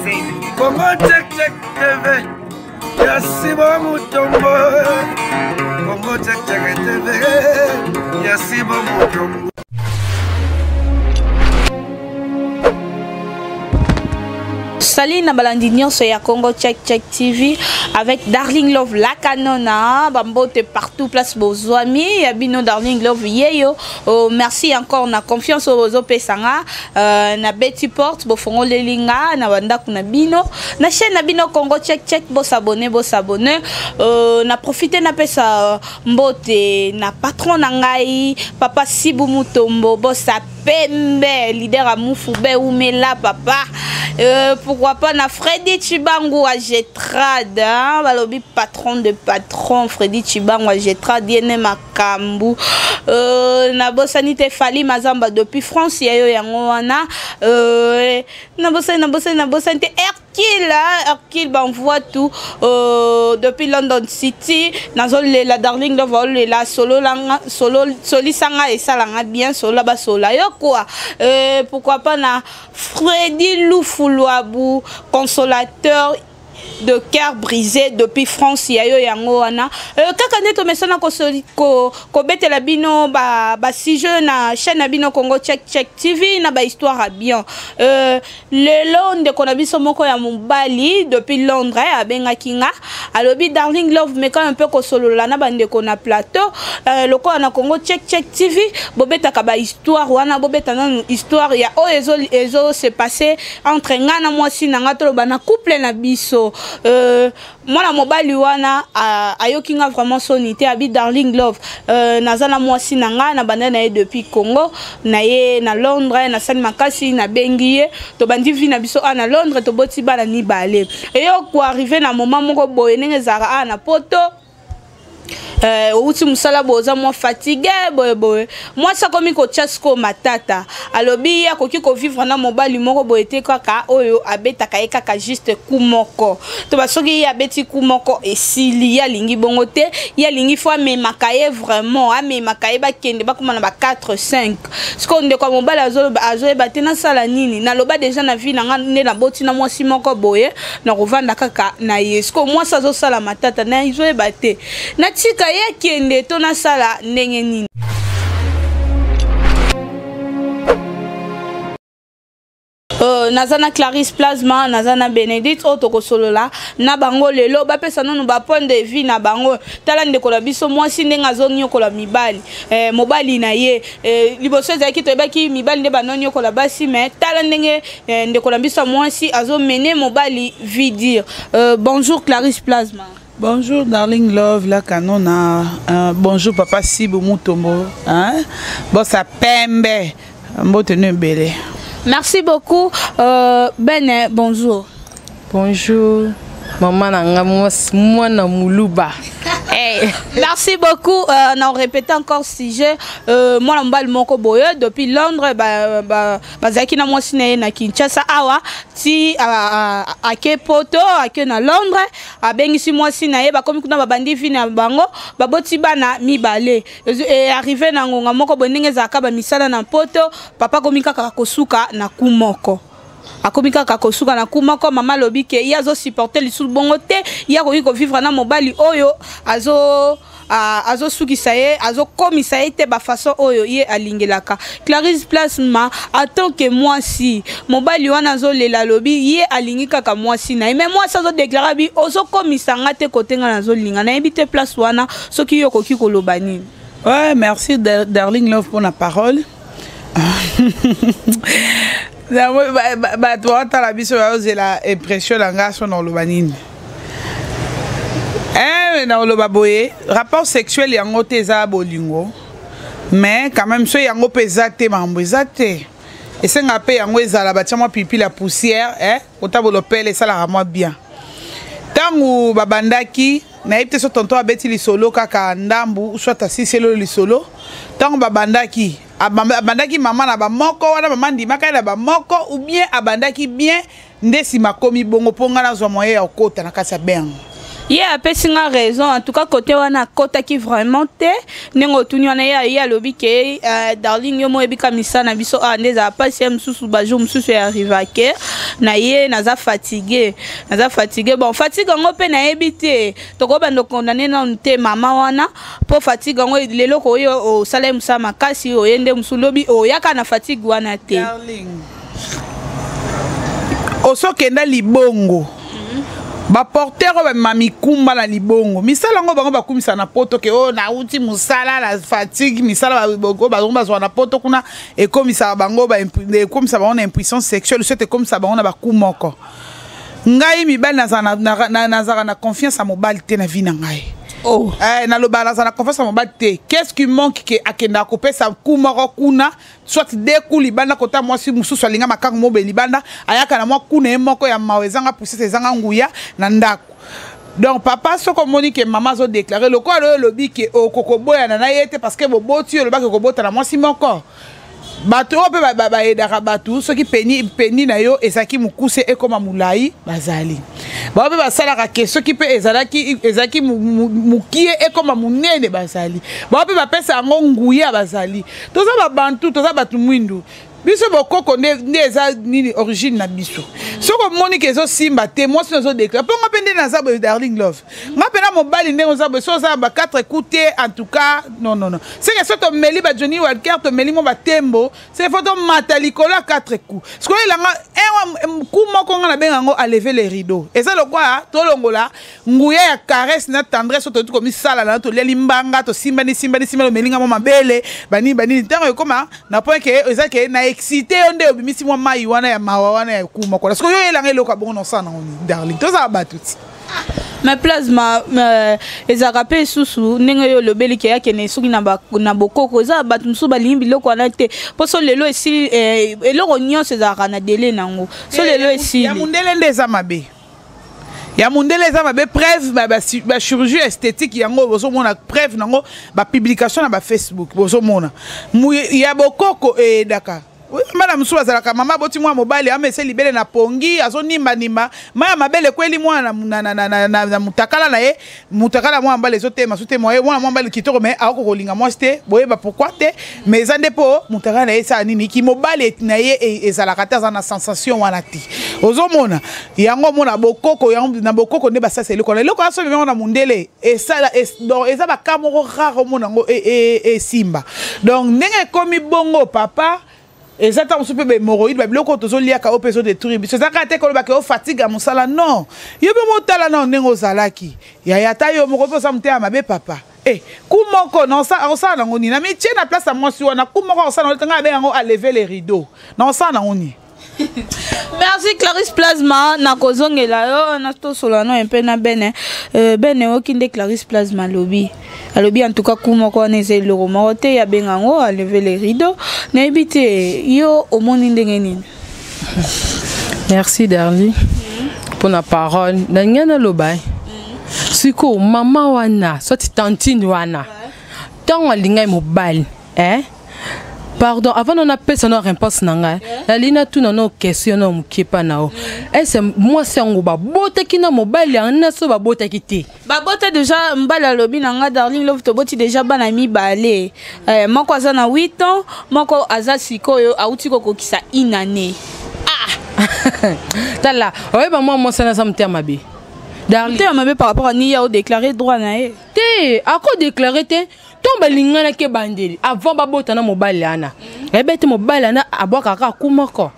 Congo Check Check TV ya Sibo Mutombo. Congo Check Check TV ya Sibo Mutombo. Salut na balandi nyonso ya Congo Check Check TV avec Darling Love la canona bambote partout place bozwami ya bino Darling Love yeyo. Oh, merci encore na confiance oyo bozopesa nga na Betty Porte, bofongoleli nga na bandako na bino na chaîne na bino Congo Check Check. Bosabone, bosabone. Na profite napesa mbote na patron na ngai papa Sibu Mutombo, bosa pembe, leader ya Mufube, umela papa. Pourquoi pas na Freddy Chibangu à Getrade, hein? Balobi patron de patron Freddy Chibangu à Getrade, yene makambu. Na bosani te Fally Mazamba depuis France, yayo yango wana. Na bosani, na bosani, na bosani te Hercule, hein? Hercule banvoie tout depuis London City. Nazolela Darling Love, olela solo langa, solo solisanga et salanga bien solo ba sola yo quoi. Pourquoi pas na Freddy Lufuluabu, consolateur de cœur brisé depuis France, yayo yango wana. Kaka nde tomesana kobetela bino ba sujet na chaîne na bino Congo Check Check TV na ba histoire à bien. Lelo ndeko na biso moko ya mobali depuis Londres, abengaki nga, alobi Darling Love mais quand un peu kosolola na bandeko na plateau, lokola na Congo Check Check TV bobetaka ba histoire wana, bobeta nanu histoire ya oyo ezo se passer entre nga na mwasi na nga, toloba na couple na biso. Mwana mobali wana ayoki nga vraiment soni te, abi Darling Love, naza na mwasi na nga na banda na ye depuis Congo, na ye na Londres, na sali makasi na bengi ye, tobandi vie na biso a na Londres, toboti bana mibale. Eyo ko arriver na moment moko boye ndenge ezalaka a na poto, outi mosala boye, oza mwa fatigue boye boye, mwasi akomi kotia sikoyo matata, alobi ye akoki kovivre na mobali moko boye te, kaka oyo abetaka ye kaka juste coup moko, to ba soki ye abeti coup moko esili, ye alingi bongo te, ye alingi fo amemaka ye vraiment, amemaka ye bakende bakoma na ba 4 5. Sikoyo ndeko ya mobali azoyeba te nasala nini, naloba deja na vie na nga nde naboti na mwasi moko boye, nakovanda kaka na ye. Sikoyo mwasi azosala matata na ezoyeba te natika ye akende to nasala ndenge nini. Naza na Clarisse Plasma, naza na Bénédicte oyo tokosolola na bango lelo, bapesa nanu ba point de vue na bango. Tala ndeko na biso mwasi ndenge azoniokola mibali, mobali na ye, liboso ezalaki toyebaki mibali nde banoniokola basi, mais tala ndenge ndeko na biso mwasi azomene mobali vie dire. Bonjour Clarisse Plasma. Bonjour Darling Love la canona. Bonjour papa Sibu Mutombo, hein? Bossa pembe mbote no ebele. Merci beaucoup. Ben, bonjour. Bonjour maman na nga mwana muluba. Hey. Merci beaucoup. On répète encore sujet. Mwana mobali moko boye depuis Londres, ba bazalaki na mwasi na ye na Kinshasa awa ti ake poto, ake na Londres, abengisi mwasi na ye, bakomi kuna babandi vie na bango, baboti bana mibale. E arrivé na ngonga moko boye ndenge ezalaka ba misala na poto, papa akomi kaka kosuka na ku moko. Akomi kaka kosuka na ku moko, mama alobi ke ye azosupporte lisusu bongo te, ye akoki kovivre na mobali oyo azosukisa ye, azokomisa ye te ba façon oyo ye alingelaka. Clarisse Plasma, en tant que mwasi, mobali wana azolela, alobi ye alingi kaka mwasi na ye, mais mwasi azodeklare bi ozokomisa nga te kote nga nazolinga, nayebi te place wana soki yo okoki koloba nini. Ouais, merci Darling Love pour la parole. Bato batala biso bazozela impression na nga so na oloba nini. Na oloba boye, rapport sexuel yango te eza bolingo, mais quand même so yango mpe eza te, makambo eza te, esenga mpe yango ezala batia mwa pilipili ya poussière, kotabola pele esalaka mwa bien. Ntango babandaki, nayebi te so tonton abeti lisolo kaka ndambu soit asiseli oyo lisolo. Ntango babandaki, abandaki mama na bamoko wana, mama ndimaka ye na bamoko, ou bien abandaki bien nde nsima akomi bongo mpo ngai nazwa moyen ya kokota na kati ya bengo. Ye apesi nga raison, en tout cas côté wana akotaki vraiment te ndenge otuni wana. Ye alobi ke Darling, yo mo oyebika misala na biso awa nde ezala mpasi, ye mosusu bajour mosusu e arrivake. Na ye naza fatigue, naza fatigue. Bon, fatigue yango mpe nayebi te, tokobanda okondane nanu te mama wana, mpo fatigue yango lelo koyo osala ye mosala makasi, oye nde mosu lobi oyaka na fatigue wana te. Osokenda libongo, baporteur oyo bamema mikumba na libongo, misala yango bango bakumisa na poto ke oyo nauti mosala na fatigue. Misala oyo bango bazwa na poto kuna ekomisaka bango, ekomisa bango na impuissance sexuelle, soit ekomisa bango na baku moko. Ngai mibali nazalaka na confiance ya mobali te na vie na ngai. Oh. Eh, nalobaka nazala na confiance ya mobali te. Qu'est-ce qui manque ke akendaka kopesa ku moko kuna, soit de ku libanda, kota mwasi mosusu alinga makango mobe libanda, ayaka na mwa kuna ye moko ya mawa, ezanga puissance, ezanga nguya na ndako. Donc papa, soki omoni ke mama azodéclarer lokola oyo olobi ke okokoboyana na ye te parce que boboti, oyo olobaki okobota na mwasi moko, bato oyo mpe bayedaka bato soki peni peni na yo ezalaki mokuse ekóma molai, bazali bao mpe basalaka ke soki mpe ezalaki mokie ekóma monene, bazali bao mpe bapesa yango nguya. Bazali, toza babantu, toza bato mwindu, biso bokoko nde eza nini, origine na biso. Soki omoni ke ezosimba te, mwasi no azodéclarer mpo nga mpe nde naza boye, Darling Love, nga mpe na mobali ndenge oza boye, so oza na ba 4 coups te, en tout cas non, non, non. Seke so tomeli ba Johnny Walker, tomeli mo batembo, se fo tomata likolo ya 4 coups. Sikoyo elanga coup moko, nga nabenga yango alever les rideaux. Eza lokwa tolongola nguya ya caresse na tendresse oyo toyoti komisala na toliali mbanga, tosimbani simbani simbani, omelinga mwa mabele, banini banini. Ntango ekóma na point ke eza ke na excité yo, nde obimisi mwa mai wana ya mawa wana ya coup moko. Sikoyo yo oyelanga eloko ya bongo na osala nango, Darling? Tozala bato ti. Mais Plasma, ezalaka mpe lisusu ndenge oyo olobeli ke akende soki na bokoko, eza bato mosusu balingi biloko wana te, mpo so lelo esili, eloko nyonso ezalaka na délai nango, so lelo esili. Ya mundele nde eza mabe, ya mundele eza mabe. Preuve, bachirurgie esthétique yango bozomona, preuve nango bapublication na bafacebook bozomona. Ya bokoko eyedaka. Bana mosusu bazalaka, mama aboti mwana mobali, amese libele na pongi, azonimbanimba mai ya mabele, ekweli mwana na mutakala na ye, mutakala mwana mobali ezotema so te. Mwana mwa mobali kitoko, mais akoki kolinga mwasi te. Boyeba pourquoi te, mais eza nde mpo mutakala na ye esala nini, kimobali na ye ezalaka te, aza na sensation wana te. Ozomona yango, omona bokoko yango, na bokoko nde basalisa eloko wana. Eloko wana so memengo na mundele, esala donc eza baka moko rare omona yango esimba. Donc ndenge ekomi bongo, papa, eza ntango mosusu mpe bahémorroïdes, babiloko oyo tozoliaka oyo mpe ezodétruire biso. Eza kaka te kolobaka yo fatigue ya mosala, non. Yo mpe motala nano ndenge ozalaki, yaya, ata yo moko mpe oza motema mabe, papa. E ku moko akosala nango nini? Na mitie na place ya mwasi wana, ku moko akosala nango, ngai abenga yango alever les rideaux, na osala nango nini? Merci Clarisse Plasma, nakozongela yo na tosola no mpe na bene bene. Oyoki nde Clarisse Plasma alobi, alobi en tout cas ku moko wana eza eloko moko te, abenga yango alever les rideaux. Nayebi te, yo omoni ndenge nini? Merci Darli mpona parole. Na ngai naloba sikoyo, mama wana soit tantine wana, ntango alingai mobali, eh? Pardon, avant nano napesa no réponse na ngai, nalingi natuna no question no mokie mpa na yo. Ese mwasi yango babotaki na mobali yango na so babotaki te? Babota déjà. Mobali alobi na nga: "Darling Love, toboti déjà bana mibale." Moko aza na 8 ans, moko aza sikoyo awuti kokokisa une année. Ah, tala, oyeba mwa mwasi wana aza motema mabe, Darling. Motema mabe par rapport à nini? Ya odéclarer droit na ye. Te, akodéclarer te. Ntongo balinganaki ebandeli, avant babota na mobali wana, ayeba ete mobali wana abwakaka kaka ku moko.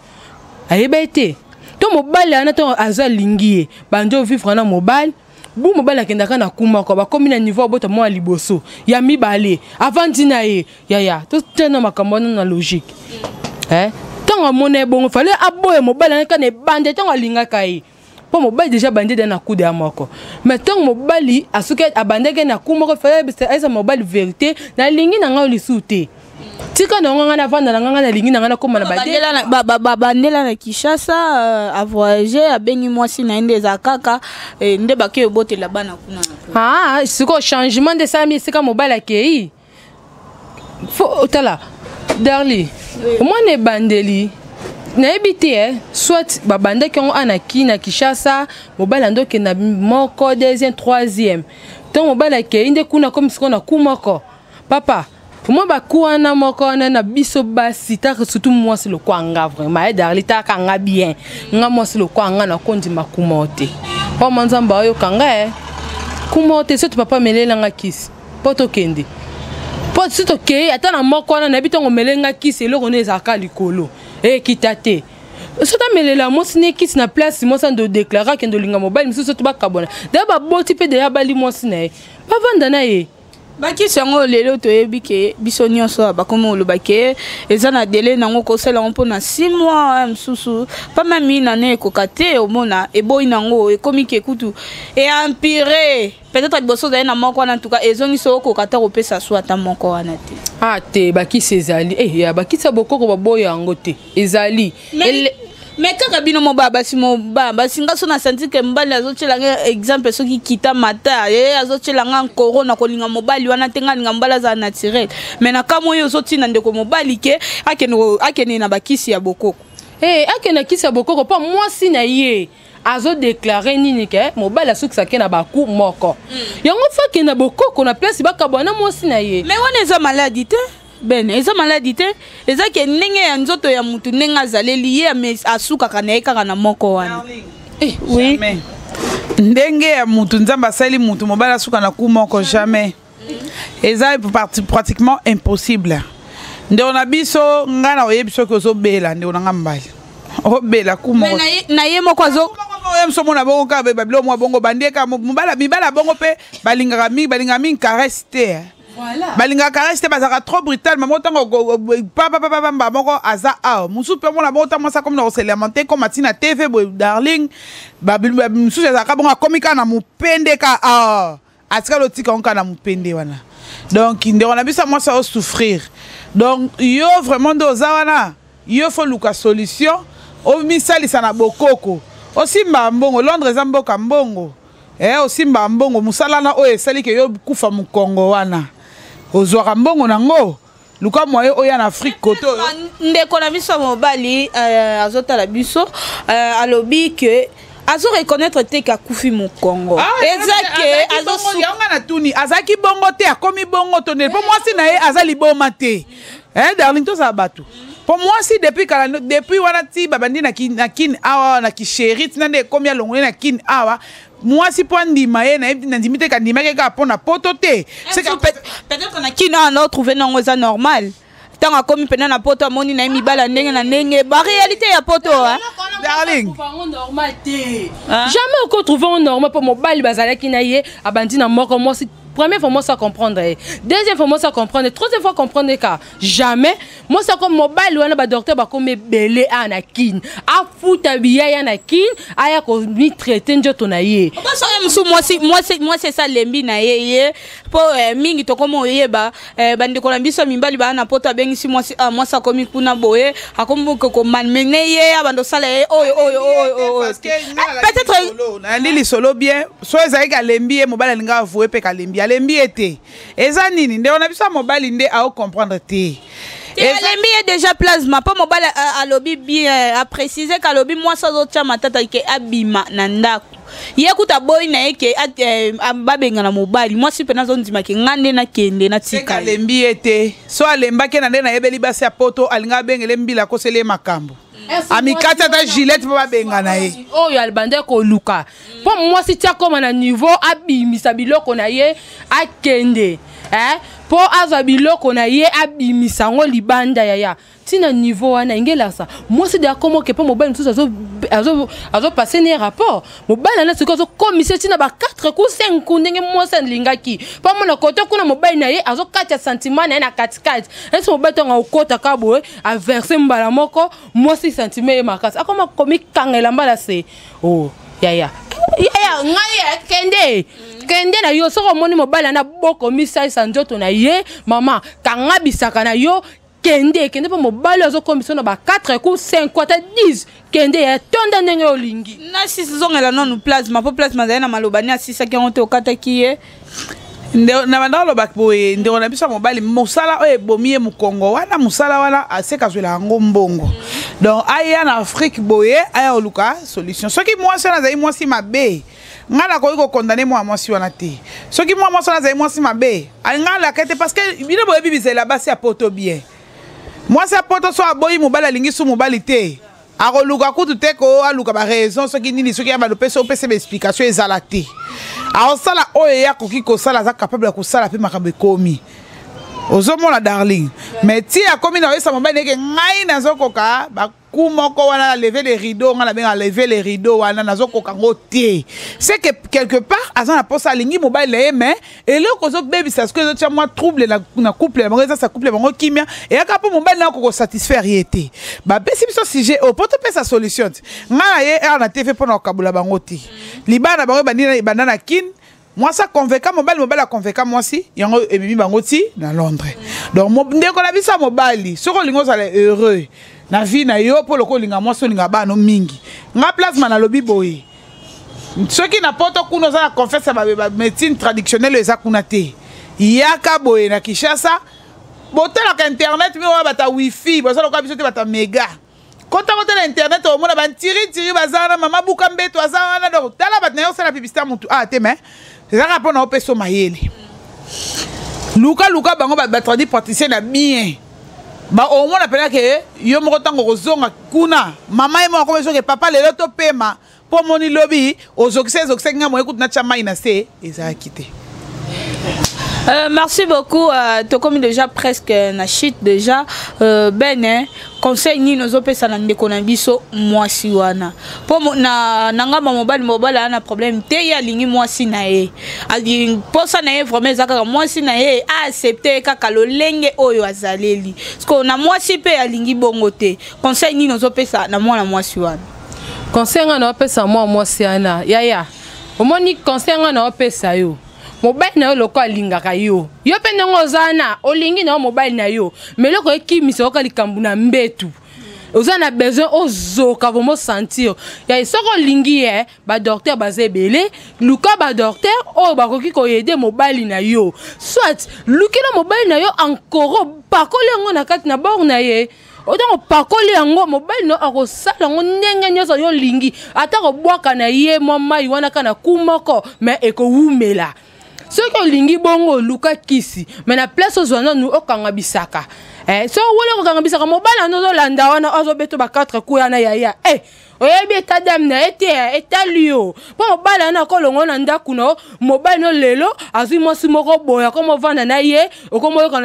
Ayeba ete to mobali wana ntongo aza alingi ye, bandi ovivre na mobali bu, mobali akendaka na ku moko, bakomi na niveau abota mwana liboso, ya mibale, avandi na ye. Yaya, totena makambo wana na logique, eh? Ntango amona ye bongo, fale aboya mobali wana kaka na ebande ntango alingaka ye, mpo mobali déjà abandi de na kude ya moko. Mais ntango mobali asuki abandaki na ku moko, fale ayesa mobali vérité: "Nalingi na ngai lisusu te, tika na ngo ngai navanda na ngai, ngai nalingi na ngai nakóma na." Bandela na Kinshasa, avoyage, abengi mwasi na ye, nde eza kaka nde bake obotela bana kuna. Ah, sikoyo changement nde esalami esika mobali akei. Fo tala, Darli, omwana ebandeli nayebi te, soit babandaki yango anaki na Kinshasa, mobali ando okenda moko, deuxième, troisième. Ntango mobali akei nde kuna, komi sikoyo na ku moko, papa. Mwa baku wana moko wana na biso basi, taka surtout mwasi lokwa nga, vraiment, e Darli, taka nga bien, nga mwasi lokwa nga, nakondima kuma te, mpo mwa Nzambe ayoka nga e kuma te. Soki papa amelelanga kisi mpo tokende, mpo si tokei ata na moko wana, nayebi ntongo omelenga kisi, eloko no ezalaka likolo ekita te. Soki amelela mwasi ne kisi na place, mwasi ando déclare akende olinga mobali mosusu, soki bakabwana deya, baboti mpe deya, bali mwasi na ye, bavanda na ye. Bakisi yango lelo toyebi ke biso nyonso bakomi koloba ke eza na délai nango, kosala yango mpona 6 mois, mosusu pa mami nane ekoka te. Omona eboyi nango, ekomi ke kutu eempire. Peut-être liboso ozali na moko wana, ntuka ezongi so okoka ta kopesa so ata moko wana te. Ah te, bakisi ezali ya bakisi ya bokoko, baboya yango te, ezali. Mais kaka bino mo baya basi, mo baya basi, nga so na senti ke mobali azotiela nga, exemple, soki kita mata ye azotiela nga nkoro na kolinga mobali wana te. Nga alinga mobali azala naturel, mais na kamwa oyo ozotina ndeko mobali ke akende na bakisi ya bokoko. Hey, akende kisi ya bokoko mpo mwasi na ye azodéclare nini? Ke mobali asukisaki na baku moko. Yango faut akende na bokoko na place bakabwa na mwasi na ye. Mais wana eza maladie te, bene, eza maladie te, eza ke ndenge ya nzoto ya mutu, ndenge azaleli ye, asukaka na ye kaka na moko wana. Oui, ndenge ya mutu, Nzambe asali mutu, mobali asuka na ku moko, jamais, eza pratiquement impossible. Ndeko na biso, ngai na oyebi soki ozobela, ndeko na ngai mobali obela ku moko. Na ye moko azo Oyo omona bongo kaka babilo mwa bongo bandieka mibali ya bongo mpe balingaka mingi, balingaka mingi caresse te. Balingaka caresse te, bazalaka trop brutal. Mamo ntango papapapamba moko aza awa, mosusu mpe omona bongo ntango mwasi akomi na koselamenter comme atina TV boye, darling, mosusu ezalaka bongo, akomi kaka na mopende ka awa, atikali otika ngo kaka na mopende wana. Donc ndeko na biso ya mwasi aosouffrir. Donc yo vraiment nde oza wana, yo faut luka solution, omisalisa na bokoko, osimba mbongo. Londres eza mboka mbongo, osimba mbongo, mosala na oyo esali ke yo kufa mokongo wana, ozwaka mbongo nango, luka moyen oya na Afrique kote oyo. Ndeko na biso ya mobali azotala biso, alobi ke azo reconnaître te ke akufi mokongo. Eza ke Yango na tuni, azalaki bongo te, akomi bongo to nde? Mpo mwasi na ye aza liboma te, darling, tozala bato. Mpo mwasi depuis kala, depuis wana ti babandi na Kini awa na kisheri, tina nde ekomi alongoli na Kini awa, mwasi mpo andima ye, nandimi te kandimaki kaka mpo na poto te. Peut-être na Kini awa na trouve nango eza normal. Ntango akomi mpena na poto, amoni na ye mibala ndenge na ndenge, baréalité ya poto. Darling. Normal te, jamais okotrouve ngo normal, mpo mobali bazalaki na ye, abandi na moko mwasi. Première fois mwasi acomprendre ye, deuxième fois mwasi acomprendre, troisième fois comprendre ka jamais mwasi ako mobali wana. Badocteur bakomi ebele aya na Kine, afuta biyaya na Kine, aya komitraite nzoto na ye. Basoki mosusu mwasi esalembi na ye ye mpo mingi tokomi oyeba bandeko na biso ya mibali baa na poto, abengisi mwasi, mwasi akomi kuna boye, akomi komalmener ye, abanda osala ye oyo oyo oyo oyo peut-être. Nayandi lisolo bien. So ezalaki alembi ye, mobali alingi avoue mpe kalembi, alembi ye te. Eza nini? Ndeko na biso ya mobali nde aocomprendre te. Alembi ye déjà plasma, mpo mobali alobi bien, aprécise ke alobi mwasi azotya matata ke abima na ndako ye, kuta aboyi na ye ke babengana mobali. Mwasi mpena azondima ke nga nde nakende natika. Alembi ye te. So alembaki na nde nayebeli basi ya poto, alingi abengele mbila, akoseli ye makambo, amikati ata gilete mpo babengana ye. Oyo abandi koluka mpo mwasi ti akóma na niveau abimisa biloko na ye, akende mpo azwa biloko na ye, abimisa yango libanda, yaya, ntina niveau wana engelasa mwasi de akóma oke mpo mobali mosusu azopase ne rapport. Mobali ana sikoyo azokomisa ntina ba 4 ku 5 ku ndenge mwasi alingaki, mpo amona kote kuna mobali na ye azokatia sentiment na ye na katikati. Esi mobali ntango akokota ka boye, averse mbala moko, mwasi sentiment ye makasi, akoma komikanga elamba na se. Oh yaya, yaya, ngai kende, kende na yo. Soki omoni mobali ana bokomisalisa nzoto na ye, mama, kanga bisaka na yo, kende, kende, mpo mobali azokomisa na ba 4 ku 5 ku ata 10. Kende ya tonda ndenge olingi. Nasisi, zongela nanu plasma, mpo plasma azali na maloba ni asisaki yango te, okataki ye. Na banda koloba boye, ndeko na biso ya mobali, mosala oyo ebomi ye mokongo wana, mosala wana aseka azwela yango mbongo. Donc aya na Afrique boye, aya koluka solution. Soki mwasi wana azali mwasi mabe, ngai nakoki kocondamner mwana mwasi wana te. Soki mwana mwasi wana azali mwasi mabe, ngai alaka te, parce que bino boyebi bizela basi ya poto bien. Mwasi ya poto so aboyi mobali, alingi su mobali te, akoluka kutu te ko aluka baraison soki nini, soki ya balopesa, opesa baexplication ezala te. Akosala oyo ye akoki kosala, aza capable ya kosala mpe makambo ekomi. Ozomona, darling, mais ti akomi na oyesa mobali ndeke ngai nazokoka baku moko wana na lever les rideaux, ngai nabenga lever les rideaux wana, nazokoka ngo te. C'est que quelque part aza na mposa, alingi mobali na ye, mais eloko ozobebisa soki ezotia mwa trouble na couple na bango, eza sa couple bango kimia eyaka mpo mobali na akokosatisfaire ye te. Bapesi biso sujet oyo mpo topesa solution te. Ngai na ye awa na TV mpo na kokabola bango te. Libala na bango ebandi, ebanda na Kine. Mwasi aconvaincre mobali, mobali aconvaincre mwasi, yango ememi bango ti na Londres. Donc ndeko na biso ya mobali, soki olingi ozala heureux na vie na yo, mpo loko olinga mwasi, olinga bana mingi, nga plasma nalobi boye: soki na poto kuna oza na confiance ya bamédecine traditionnelle eza kuna te, yaka boye na Kinshasa. Botalaka internet mi oyo, bata wifi baza lokola biso te, bata mega. Kota kota na internet, omona bantiritiri baza wana, mama buka mbeto aza wana. Donc tala bato na ye, osala publicité ya motu ah te, mais ezalaka mpo na opesa mayele. Luka luka bango batradi-praticien na bien, omona mpena ke yo moko ntango kozonga kuna, mama ye moko akomi soki papa lelo topema, mpo omoni lobi ozokisa, ezokisaki ngai moye kutu natya mai na se ezalaki te. Merci beaucoup. Tokomi déjà presque na chute déjà. Ben, hein, conseil nini ozopesa na ndeko na biso mwasi wana? Po na ngambo mobali, mobali ana problème te, ye alingi mwasi na ye. Posa na ye vraiment eza kaka mwasi na ye aaccepte kaka lolenge oyo azaleli. Parce que na mwasi mpe alingi bongo te. Conseil nini ozopesa na mwana mwasi wana? Conseil nga na opesa mwa mwasi wana, yaya, omoni, conseil nga na opesa yo: mobali na yo loko alingaka yo, yo mpe ndenge oza na olingi na yo mobali na yo, mais eloko ekimisa oyoka likambo na mbetu, oza na besoin ozoka vraiment sentir ya. Soki olingi ye, badocteur baza ebele, luka badocteur oyo bakoki koaider mobali na yo. Soit lukela mobali na yo encore, pakoli yango na kati na bord na ye. Otango opakoli yango, mobali na yo akosala yango ndenge nyonso yo olingi, ata kobwaka na ye mwa mai wana kaka na ku moko, mais ekowumela. Soki olingi bongo, oluka kisi, mais na place ozwa nanu okanga bisaka. So owoli okokanga bisaka, mobali wana ozolanda wana, azobeta ba 4 coups wana, yaya, oyebi état d'âme na ye te, etali yo. Mpo mobali wana akolongo na ndako na yo, mobali no lelo azwi mwasi moko boye, akomovanda na ye, okomoyoka,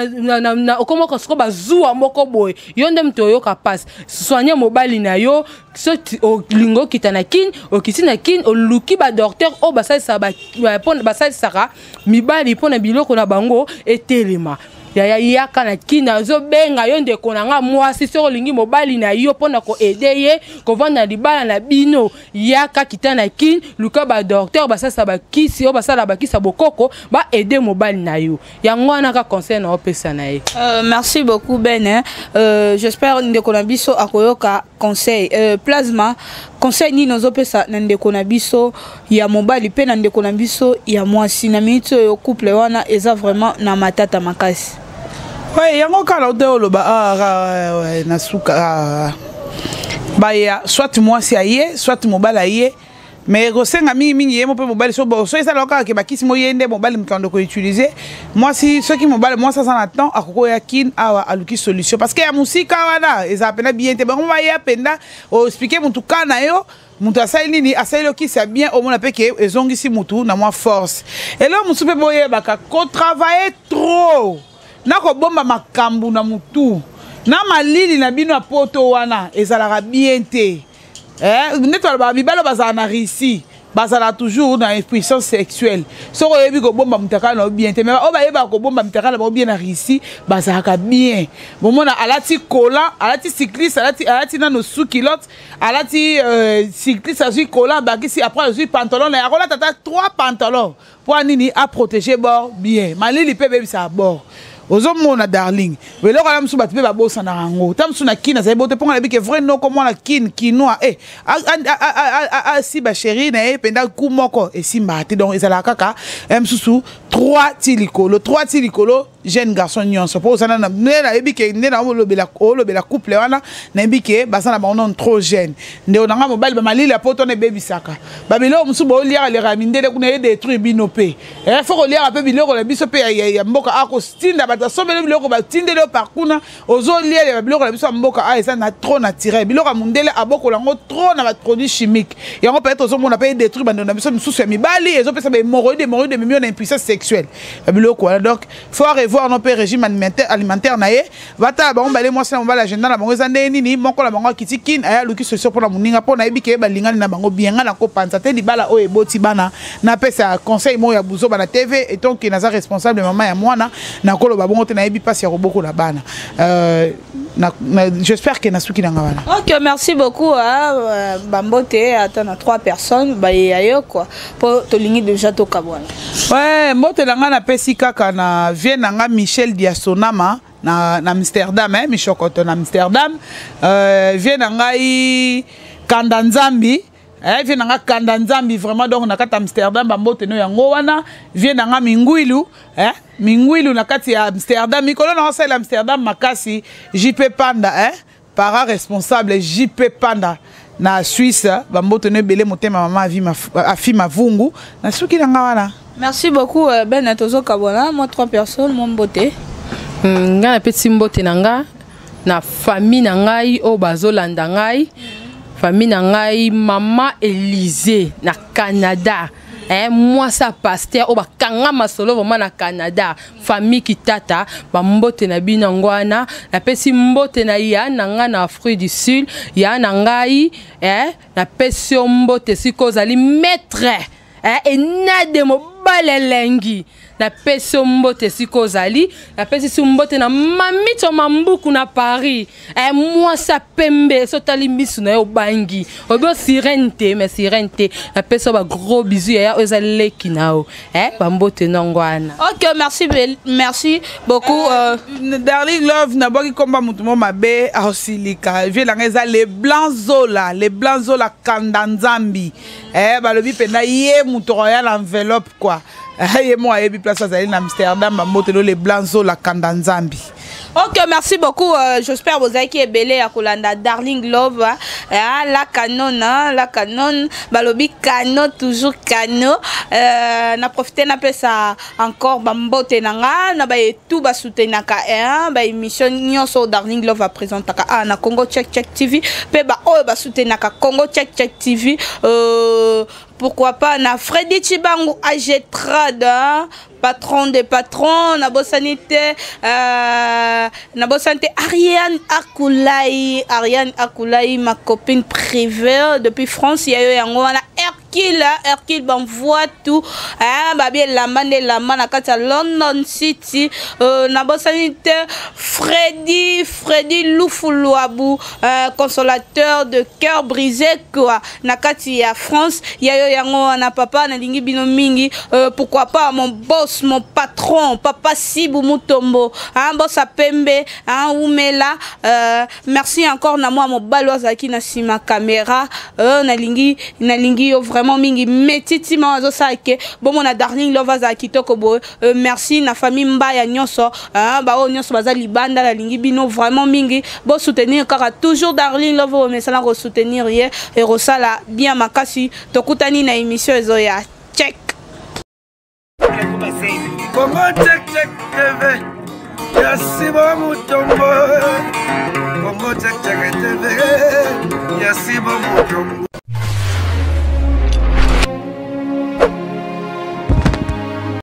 okomoyoka siko bazuwa moko boye, yo nde moto oyoka mpasi. Soigne mobali na yo. Soki olingi okita na Kine, okiti na Kine, oluki badocteur oyo basalisaka mibali mpo na biloko na bango etelema. Yaya, yaka na Kini, azobenga yo ndeko na nga mwasi. Soki olingi mobali na yo mpona koaider ye kovanda na libala na bino, yaka, kita na Kini, luka badocteur basalisa bakisi oyo basala bakisi ya bokoko, baaider mobali na yo. Yango wana ka conseil na opesa na ye. Merci beaucoup, Ben, hein. J'espère ndeko na biso akoyoka conseil. Plasma, conseil nini ozopesa na ndeko na biso ya mobali mpe na ndeko na biso ya mwasi na miniti oyo couple wana eza vraiment na matata makasi? Ouais, yango kala te oloba ah, na suka ah, baya soit mwasi aye, soit mobali aye, mais kosenga mingimingi ye mo mpe mobali. So esalaka kaka ke bakisi mo ye nde mobali moto ando koutiliser mwasi. Soki mobali, mwasi aza na temps, akoki oya Kine awa, aluki solution, parce que ya mosika wana ezala mpenza bien te. Bango baya mpenza oexpliquer motu ka na yo, moto asali nini, asali okisi ya bien, omona mpe ke ezongisi motu na mwa force. Eloko mosusu mpe boyebaka, kotravailler trop na kobomba makambo na motu na malili na bino ya poto wana ezalaka bien te. Neti balobaka, mibali oyo bazala na Russie bazala toujours na impuissance sexuelle. Soki oyebi kobomba mutakala na yo bien te, mais oyo bayebaka kobomba mutakala na bango bien na Russie bazalaka bien. Bomona alati collant, alati cycliste, alati nano sous-culotte, alati cycliste, azwi collant, abakisi, après azwi pantalon na ye, akolata ata trois pantalon. Mpo nini? Aprotéger bord bien. Malili mpe ebebisaka bord. Ozomona, darling, eloko wana mosusu bato mpe babosanaka yango. Ta mosusu na Kine azali bote, mponga nayebi ke vrai noko mwana Kine kinois e asiba chéri na ye mpenza ku moko esimbaka te. Donc ezalaka kaka mosusu 3 ti likolo, 3 ti likolo. Jeune garçon nyonso, mpo oza nde nayebi ke nde na olobela couple wana, nayebi ke baza na bango nano trop jeune. Ndeko na nga mobali, bamalili ya poto wana ebebisaka babiloko mosusu. Booliaka leka ya mindele kuna, edétruire bino mpe. Faut koliaka mpe biloko na biso mpe ya mboka. Akotinda bato asombeli biloko, batindeli yo par kuna, ozolia ya biloko na biso ya mboka. A eza na trop naturel. Biloko ya mondele abokola yango trop na baproduit chimique. Yango peut-être ozomona mpe edétruire bandeko na biso misusu ya mibali, ezopesa bahhémorroïde, hémorroïde ememi yo na impuissance sexuelle, babiloko wana. Donc faut revoir no mpe régime alimentaire na ye. Batala bango bale, mwasi na mobali, agenda na bango eza ndenge nini. Moko na bango akiti Kine, aya aluki solution mpona moninga, mpo nayebi ke balingani na bango bien. Ngai nakopanza te libala oyo eboti bana. Napesa conseil moko ya buzoba na TV etonke naza responsable, mama ya mwana, nakoloba bongo te. Nayebi mpasi ya kobokola bana. J'espère ke nasuki nanga wana. Ok, merci beaucoup, hein, bambote ata na trois personnes bayeya yo quoi, mpo tolingi déjà tokabwana. Ouais, mbote na ngai napesi kaka na vie na nga Michel Diasonama na Amsterdam, eh, Mishokoto na Amsterdam, vie na ngai Kanda Nzambi, vie na nga Kanda Nzambi vraiment. Donc na kati Amsterdam, bambote no yango wana. Vie na nga Mingwilu, Mingwilu na kati ya Amsterdam. Mikolo na osalela Amsterdam makasi. JP Panda, para responsable JP Panda na Suisse, bambote no ebele. Motema mama Afi Mavungu, nasuki na nga wana. Merci beaucoup. Ben, tozokabwana, moi trois personnes, mo mbote. Ngai napesi mbote na nga na famille na ngai oyo bazolanda ngai, famille na ngai, mama Élysée na Canada, mwasi ya pasteur oyo bakanga masolo vraiment na Canada, famille Kitata, bambote na bino yango wana. Napesi mbote na ya na ngai na Afrique du Sud, ya na ngai, napesi yo mbote sikoyo ozali maître, enade mobali elengi. Napesi yo mbote esika ozali. Napesi si mbote na Mamito Mambuku na Paris, mwasi ya pembe, so otali misu na ye obangi, obi o sirène te, mais sirène te. Napesi yo bagros bisous, yaya oyo eza leki na yo, bambote nongo wana. Ok, merci, merci beaucoup. Darling Love, nabwaki komba motu mo mabe aosilika. Vie nanga eza le Blanc Zola, le Blanc Zola Kanda Nzambi, balobi mpenza ye moto akoya na enveloppe quoi. Ye mo ayebi place azali na Amsterdam. Bambotelo le Blanc Zola Kanda Nzambi. Ok, merci beaucoup. J'espère vous avez ebele ya kolanda Darling Love, hein, la canon, hein, la canon, balobi canon, toujours canon. Na profité na pesa encore bambote na nga na ba tout ba soutenaka, hein, ba émission nyonso Darling Love a présentaka ah, na Congo Check Check TV, pe ba oyo ba soutenaka Congo Check Check TV, pourquoi pas na Freddy Chibangu AG Trad, hein, patron des patrons. Nabosani te, nabosani te Ariane Akoulai, Ariane Akoulai, ma copine privée depuis France, ya yo yango wana. Hercule, Hercule banvoi tout, hein, babi elamba nde elamba na kati ya London City. Nabosani te Freddy, Freddy Lufuluabu, consolateur de cœur brisé quoi, na kati ya France, ya yo yango wana papa, nalingi bino mingi. Pourquoi pas mon boss, mon patron, papa Sibu Mutombo, hein, boss à pembe, hein, umela. Merci encore na moi mobali azalaki na nsima caméra. Nalingi yo vraiment mingi. Metiti ma azosala ke bomona Darling Love azala kitoko boye. Merci na famille Mbaya nyonso, hein, baoyo nyonso baza libanda, nalingi bino vraiment mingi. Bosoutenir kaka toujours Darling Love oyo mesala kosoutenir ye, ekosala bien makasi. Tokutani na émission ezoya. Check. Congo Check Check TV ya Sibo Mutombo, Congo Check Check TV ya Sibo Mutombo.